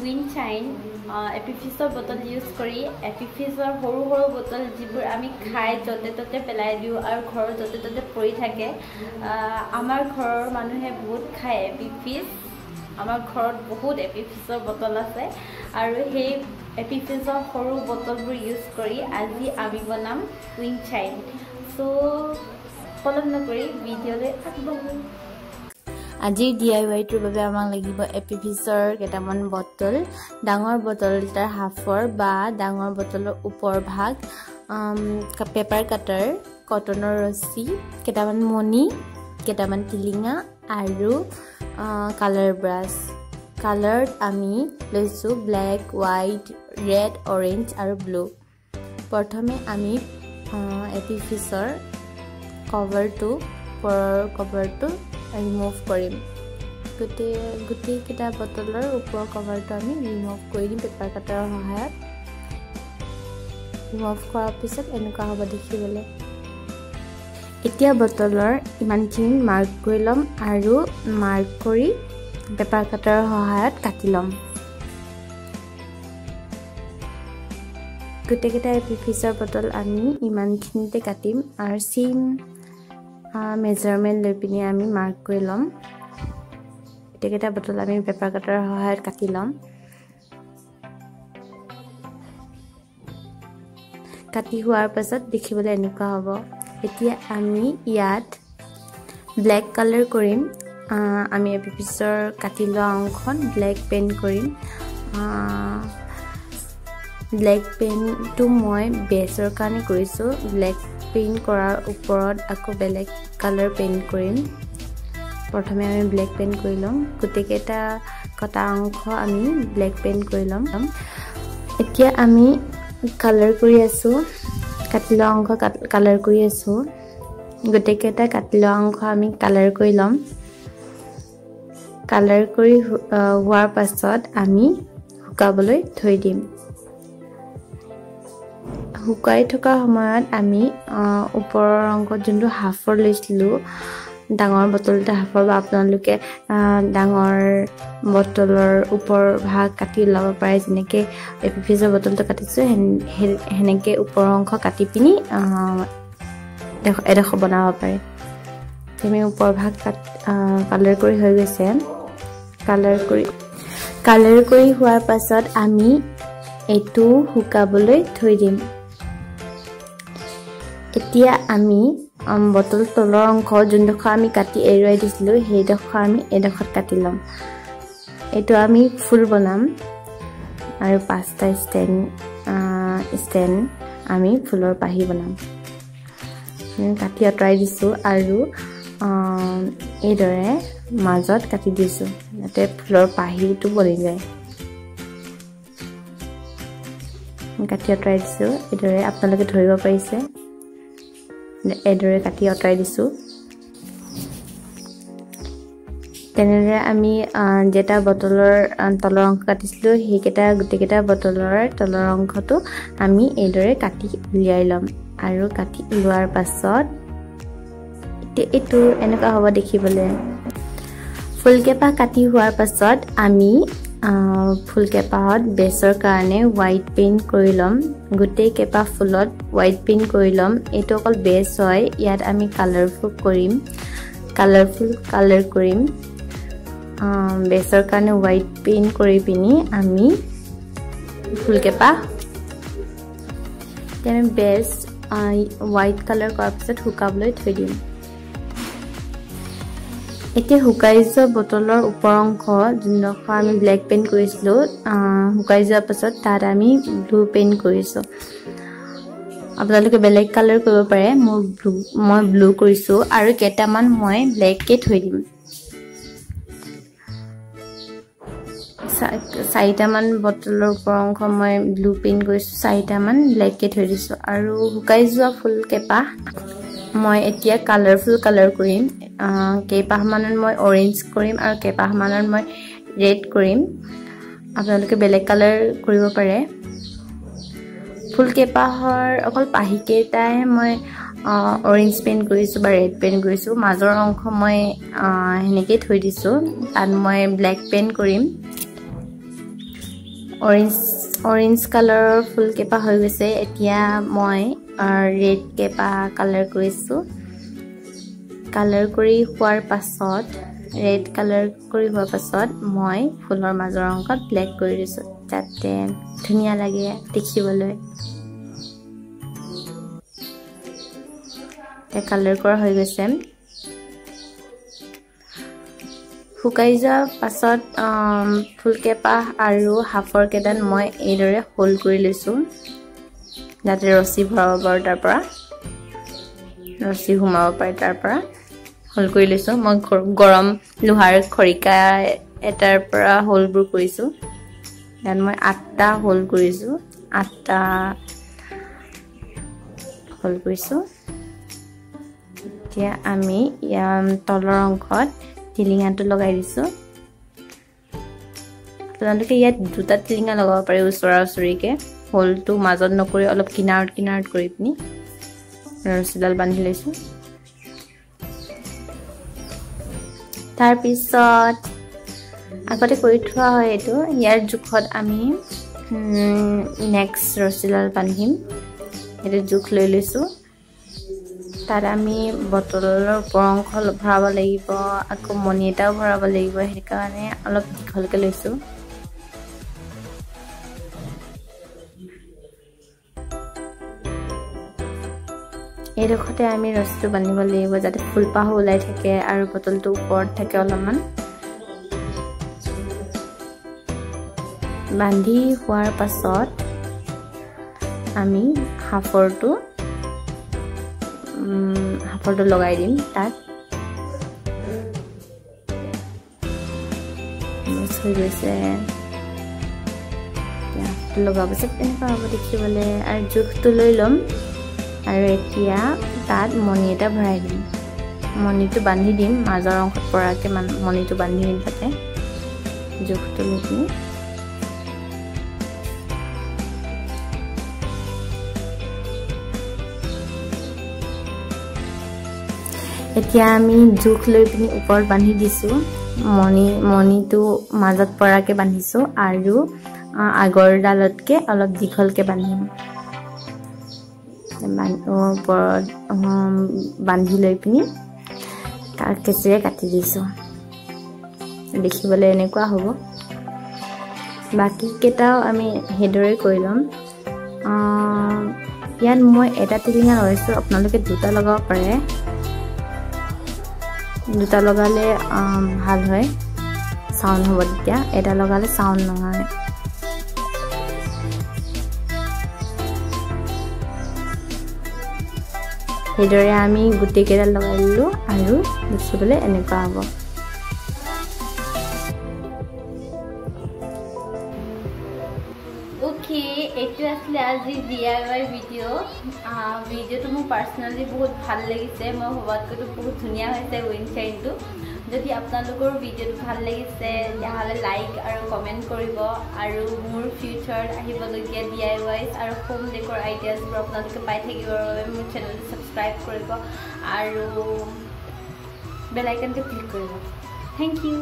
Win চাইন Appy ফিজৰ bottle use কৰি এপি ফিজৰ সৰু সৰু বটল যিবোৰ আমি খাই য'তে ত'তে পেলাই দিওঁ আৰু ঘৰৰ য'তে ত'তে পৰি থাকে। আমাৰ ঘৰৰ মানুহে বহুত খায় এপি ফিজ। আমাৰ ঘৰত বহুত এপি ফিজৰ বটল আছে আৰু সেই এপি ফিজৰ সৰু বটলবোৰ ইউজ কৰি আজি আমি বনাম উইন চাইন। চ' পলম নকৰি ভিডিঅ'লৈ আগবাঢ়ো। আজিৰ DIY-টোৰ বাবে আমাক লাগিব এপি ফিজৰ কেইটামান বটল, ডাঙৰ বটল এটাৰ হাফৰ বা ডাঙৰ বটলৰ ওপৰ ভাগ, পেপাৰ কাটাৰ, কটনৰ ৰছী, কেইটামান মণি, কেইটামান টিলিঙা আৰু কালাৰ ব্ৰাছ। কালাৰত আমি লৈছোঁ ব্লেক, হোৱাইট, ৰেড, অৰেঞ্জ আৰু ব্লু। প্ৰথমে আমি এপি ফিজৰ কভাৰটো, ওপৰৰ কভাৰটো ৰিমুভ কৰিম। গোটেইকেইটা বটলৰ ওপৰৰ কভাৰটো আমি ৰিমুভ কৰি দিম পেপাৰ কাটাৰৰ সহায়ত। ৰিমুভ কৰাৰ পিছত এনেকুৱা হ'ব দেখিবলৈ। এতিয়া বটলৰ ইমানখিনি মাৰ্ক কৰি ল'ম আৰু মাৰ্ক কৰি পেপাৰ কাটাৰৰ সহায়ত কাটি ল'ম। গোটেইকেইটা এপি ফিজৰ বটল আমি ইমানখিনিতে কাটিম আৰু চেইম মেজাৰমেণ্ট লৈ পিনি আমি মাৰ্ক কৰি ল'ম। গোটেইকেইটা বটল আমি পেপাৰ কাটাৰৰ সহায়ত কাটি ল'ম। কাটি হোৱাৰ পাছত দেখিবলৈ এনেকুৱা হ'ব। এতিয়া আমি ইয়াত ব্লেক কালাৰ কৰিম। আমি এপি ফিজৰ কাটি লোৱা অংশত ব্লেক পেইণ্ট কৰিম। ব্লেক পেইণ্টটো মই বেছৰ কাৰণে কৰিছোঁ। ব্লেক পেইণ্ট কৰাৰ ওপৰত আকৌ বেলেগ কালাৰ পেইণ্ট কৰিম। প্ৰথমে আমি ব্লেক পেইণ্ট কৰি ল'ম। গোটেইকেইটা কটা অংশ আমি ব্লেক পেইণ্ট কৰি ল'ম। এতিয়া আমি কালাৰ কৰি আছোঁ, কাটি লোৱা অংশ কালাৰ কৰি আছোঁ। গোটেইকেইটা কাটি লোৱা অংশ আমি কালাৰ কৰি ল'ম। কালাৰ কৰি হোৱাৰ পাছত আমি শুকাবলৈ থৈ দিম। শুকাই থকা সময়ত আমি ওপৰৰ অংশত যোনটো হাফৰ লৈছিলোঁ, ডাঙৰ বটল এটা হাফৰ বা আপোনালোকে ডাঙৰ বটলৰ ওপৰ ভাগ কাটি ওলাব পাৰে। যেনেকৈ এপি ফিজৰ বটলটো কাটিছোঁ, সেনেকৈ ওপৰৰ অংশ কাটি পিনি এডোখৰ বনাব পাৰে। আমি ওপৰ ভাগ কালাৰ কৰি হৈ গৈছে। কালাৰ কৰি হোৱাৰ পাছত আমি এইটো শুকাবলৈ থৈ দিম। এতিয়া আমি বটল তলৰ অংশ যোনডোখৰ আমি কাটি এৰুৱাই দিছিলোঁ, সেইডোখৰ আমি এডোখৰত কাটি ল'ম। এইটো আমি ফুল বনাম আৰু 5টা ষ্টেণ্ড আমি ফুলৰ পাহি বনাম। কাটি আঁতৰাই দিছোঁ আৰু এইদৰে মাজত কাটি দিছোঁ যাতে ফুলৰ পাহিটো বনি যায়। কাটি আঁতৰাই দিছোঁ এইদৰে, আপোনালোকে ধৰিব পাৰিছে। এইদৰে কাটি আঁতৰাই দিছোঁ। তেনেদৰে আমি যেটা বটলৰ তলৰ অংশ কাটিছিলোঁ, সেইকেইটা গোটেইকেইটা বটলৰ তলৰ অংশটো আমি এইদৰে কাটি উলিয়াই ল'ম। আৰু কাটি ওলোৱাৰ পাছত এতিয়া এইটো এনেকুৱা হ'ব দেখিবলৈ। ফুলকেইপাহ কাটি হোৱাৰ পাছত আমি ফুলকেইপাহত বেছৰ কাৰণে হোৱাইট পেইণ্ট কৰি ল'ম। গোটেই কেইপাহ ফুলত হোৱাইট পেইণ্ট কৰি ল'ম। এইটো অকল বেছ হয়, ইয়াত আমি কালাৰফুল কৰিম, কালাৰফুল কালাৰ কৰিম। বেছৰ কাৰণে হোৱাইট পেইণ্ট কৰি পিনি আমি ফুলকেইপাহ আমি বেছ হোৱাইট কালাৰ কৰাৰ পিছত শুকাবলৈ থৈ দিম। এতিয়া শুকাই যোৱা বটলৰ ওপৰ অংশ যোনডোখৰ আমি ব্লেক পেইণ্ট কৰিছিলোঁ, শুকাই যোৱাৰ পাছত তাত আমি ব্লু পেইণ্ট কৰিছোঁ। আপোনালোকে বেলেগ কালাৰ কৰিব পাৰে। মই ব্লু কৰিছোঁ আৰু কেইটামান মই ব্লেককে থৈ দিম। 4টামান বটলৰ ওপৰ অংশ মই ব্লু পেইণ্ট কৰিছোঁ, 4টামান ব্লেককে থৈ দিছোঁ। আৰু শুকাই যোৱা ফুল কেইপাহ মই এতিয়া কালাৰফুল কালাৰ কৰিম। কেইপাহমানত মই অৰেঞ্জ কৰিম আৰু কেইপাহমানত মই ৰেড কৰিম। আপোনালোকে বেলেগ কালাৰ কৰিব পাৰে। ফুল কেইপাহৰ অকল পাহিকেইটাহে মই অৰেঞ্জ পেইণ্ট কৰিছোঁ বা ৰেড পেইণ্ট কৰিছোঁ। মাজৰ অংশ মই সেনেকেই থৈ দিছোঁ, তাত মই ব্লেক পেইণ্ট কৰিম। অৰেঞ্জ কালাৰৰ ফুল কেইপাহ হৈ গৈছে। এতিয়া মই ৰেড কেইপাহ কালাৰ কৰিছোঁ। কালাৰ কৰি হোৱাৰ পাছত, ৰেড কালাৰ কৰি হোৱাৰ পাছত মই ফুলৰ মাজৰ অংশত ব্লেক কৰি দিছোঁ, যাতে ধুনীয়া লাগে দেখিবলৈ। কালাৰ কৰা হৈ গৈছে। শুকাই যোৱাৰ পাছত ফুলকেইপাহ আৰু হাফৰ কেইডাল মই এইদৰে হোল কৰি লৈছোঁ, যাতে ৰছী ভৰাব পাৰোঁ, তাৰ পৰা ৰছী সোমাব পাৰে, তাৰ পৰা হোল কৰি লৈছোঁ। মই গৰম লোহাৰ খৰিকা এটাৰ পৰা হোলবোৰ কৰিছোঁ। ইয়াত মই 8টা হোল কৰিছোঁ, 8টা হোল কৰিছোঁ। এতিয়া আমি ইয়াৰ তলৰ অংশত টিলিঙাটো লগাই দিছোঁ। আপোনালোকে ইয়াত 2টা টিলিঙা লগাব পাৰে ওচৰা ওচৰিকৈ, হোলটো মাজত নকৰি অলপ কিনাৰত কিনাৰত কৰি পিনি ৰছীডাল বান্ধি লৈছোঁ। তাৰপিছত আগতে কৰি থোৱা হয় এইটো, ইয়াৰ জোখত আমি নেক্সট ৰছীডাল বান্ধিম। এইটো জোখ লৈ লৈছোঁ। তাত আমি বটলৰ ওপৰ অংশ ভৰাব লাগিব, আকৌ মণি এটাও ভৰাব লাগিব, সেইকাৰণে অলপ দীঘলকৈ লৈছোঁ। এইডোখৰতে আমি ৰছীটো বান্ধিব লাগিব, যাতে ফুলপাহো ওলাই থাকে আৰু বটলটো ওপৰত থাকে অলপমান। বান্ধি হোৱাৰ পাছত আমি সাঁফৰটো লগাই দিম তাত। হৈ গৈছে। লগোৱাৰ পাছত এনেকুৱা হ'ব দেখিবলৈ। আৰু জোখটো লৈ ল'ম আৰু এতিয়া তাত মণি এটা ভৰাই দিম। মণিটো বান্ধি দিম মাজৰ অংশত পৰাকৈ, মণিটো বান্ধি দিম তাতে জোখটো লৈ পিনি। এতিয়া আমি জোখ লৈ পিনি ওপৰত বান্ধি দিছোঁ, মণিটো মাজত পৰাকৈ বান্ধিছোঁ আৰু আগৰডালতকৈ অলপ দীঘলকৈ বান্ধিম। ওপৰত বান্ধি লৈ পিনি কেঁচিৰে কাটি দিছোঁ। দেখিবলৈ এনেকুৱা হ'ব। বাকীকেইটাও আমি সেইদৰে কৰি ল'ম। ইয়াত মই এটা টিলিঙা লগাইছোঁ, আপোনালোকে 2টা লগাব পাৰে। 2টা লগালে ভাল হয়, চাউণ্ড হ'ব তেতিয়া, এটা লগালে চাউণ্ড নহয়। সেইদৰে আমি গোটেইকেইটা লগাই দিলোঁ আৰু দেখিবলৈ এনেকুৱা হ'ব। অ'কে, এইটো আছিলে আজি DIY video. ভিডিঅ'টো মোৰ পাৰ্চনেলি বহুত ভাল লাগিছে, মই ভবাতকৈতো বহুত ধুনীয়া হৈছে উইণ্ড চাইনটো। যদি আপোনালোকৰ ভিডিঅ'টো ভাল লাগিছে তেতিয়াহ'লে লাইক আৰু কমেণ্ট কৰিব, আৰু মোৰ ফিউচাৰত আহিবলগীয়া DIYs আৰু হোম ডেকৰ আইডিয়াছবোৰ আপোনালোকে পাই থাকিবৰ বাবে মোৰ চেনেলটো ছাবস্ক্ৰাইব কৰিব আৰু বেল আইকনটো ক্লিক কৰিব। Thank you.